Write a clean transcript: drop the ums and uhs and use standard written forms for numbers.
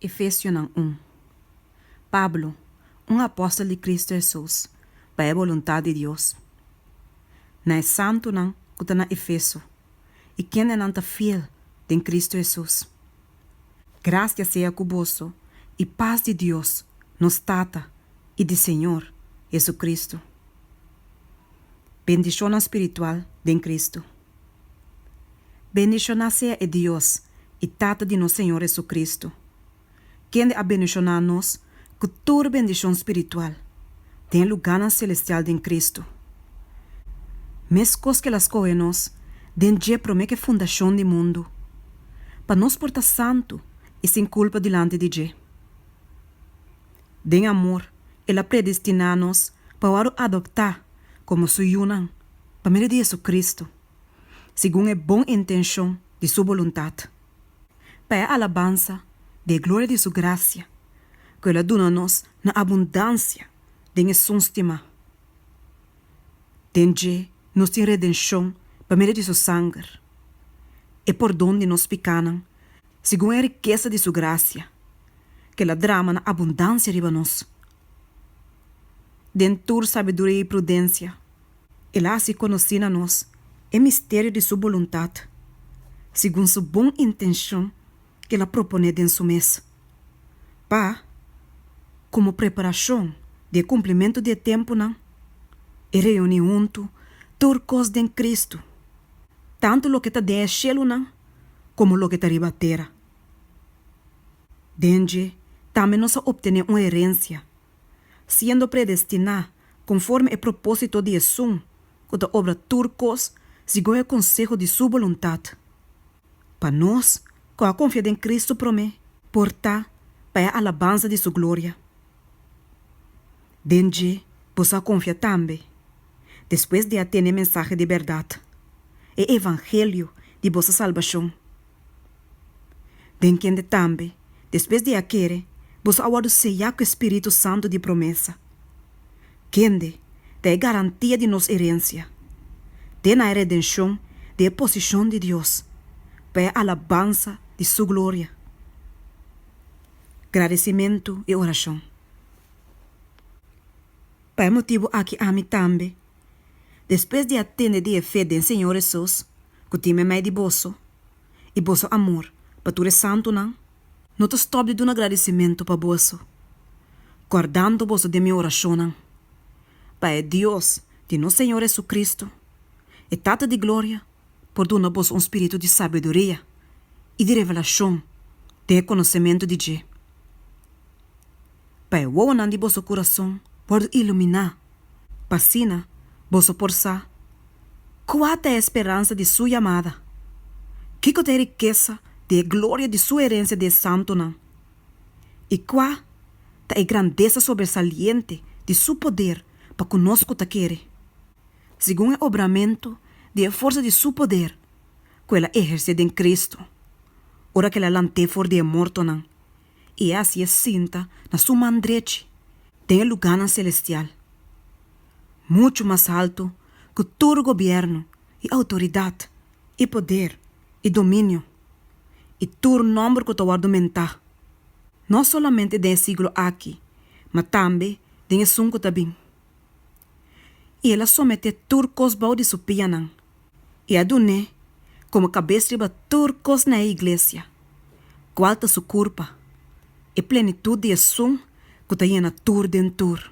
Efesionan un. Pablo, un apòstel di Kristu Hesus, pa e boluntat di Dios. Na e santunan ku ta na Efeso i kendenan ta fiel den Kristu Hesus. Grasia sea ku boso i pas di Dios, nos Tata, i di Señor Hesu-Kristu. Bendishonnan spiritual den Kristu. Bendishoná sea e Dios i Tata di nos Señor Hesu-Kristu, kende a bendishoná nos ku tur bendishon spiritual den e lugánan selestial den Kristu. Meskos ku el a skohe nos den dje promé ku e fundashon di mundu, pa nos por ta santu i sin kulpa dilanti di dje. Den amor, el a predestiná nos pa wòrdu adoptá komo su yunan pa medio di Hesu-Kristu, segun e bon intenshon di su boluntat, pa e alabansa di e gloria di su grasia ku el a duna nos na abundansia den Esun stimá. Den dje nos tin redenshon pa medio di su sanger, e pordon di nos pikánan segun e rikesa di su grasia ku el a drama na abundansia riba nos. Den tur sabiduria i prudensia, el a hasi konosí na nos e misterio di su boluntat, segun su bon intenshon ku el a proponé den su mes, pa, komo preparashon di e kumplimentu di e tempunan, e reuní huntu tur kos den Kristu, tantu loke ta den e shelunan komo loke ta riba tera. Den dje tambe nos a optené un herensia, siendo predestiná konforme e propósito di Esun ku ta obra tur kos segun e konseho di Su boluntat, pa nos ku a konfia den Kristu promé por ta pa e alabansa di Su gloria. Den dje boso a konfia tambe, despues di a tene e mensahe di bèrdat, e evangelio di boso salbashon. Den kende tambe, despues di a kere, boso a wòrdu seyá ku e spiritu santu di promesa, kende ta e garantia di nos herensia, te na e redenshon di e posishon di Dios, pa e alabansa di su gloria. Gradesimentu i orashon. Pa e motibu aki ami tambe, despues di a tende di e fe den Señor Hesus ku tin meimei di boso, i boso amor pa tur e santunan, no ta stòp di duna gradisimentu pa boso, kòrdando boso den mi orashonnan, pa e Dios di nos Señor Hesu-Kristu, e Tata di gloria, por duna boso un spiritu di sabiduria i di revelashon den e konosementu di dje. Pa e wowonan di boso kurason wòrdu iluminá, pa asina boso por sa kua ta e speransa di su yamada, kiko ta e rikesa di e gloria di su herensia di e santunan, i kua ta e grandesa sobresaliente di su poder pa ku nos ku ta kere, segun e obramentu di e forsa di su poder ku el a ehersé den Kristu, ora ku el a lant'é for di e mortonan i e hasié sinta na su man drechi den e lugánan selestial, muchu mas haltu ku tur gobièrnu i outoridat i poder i dominio i tur nòmber ku ta wòrdu mentá, no solamente den e siglo aki, ma tambe den esun ku ta bin. I el a someté tur kos bou di su pianan i a dun'é komo kabes riba tur kos na e iglesia, kual ta su kurpa, e plenitut di esun ku ta yena tur den tur.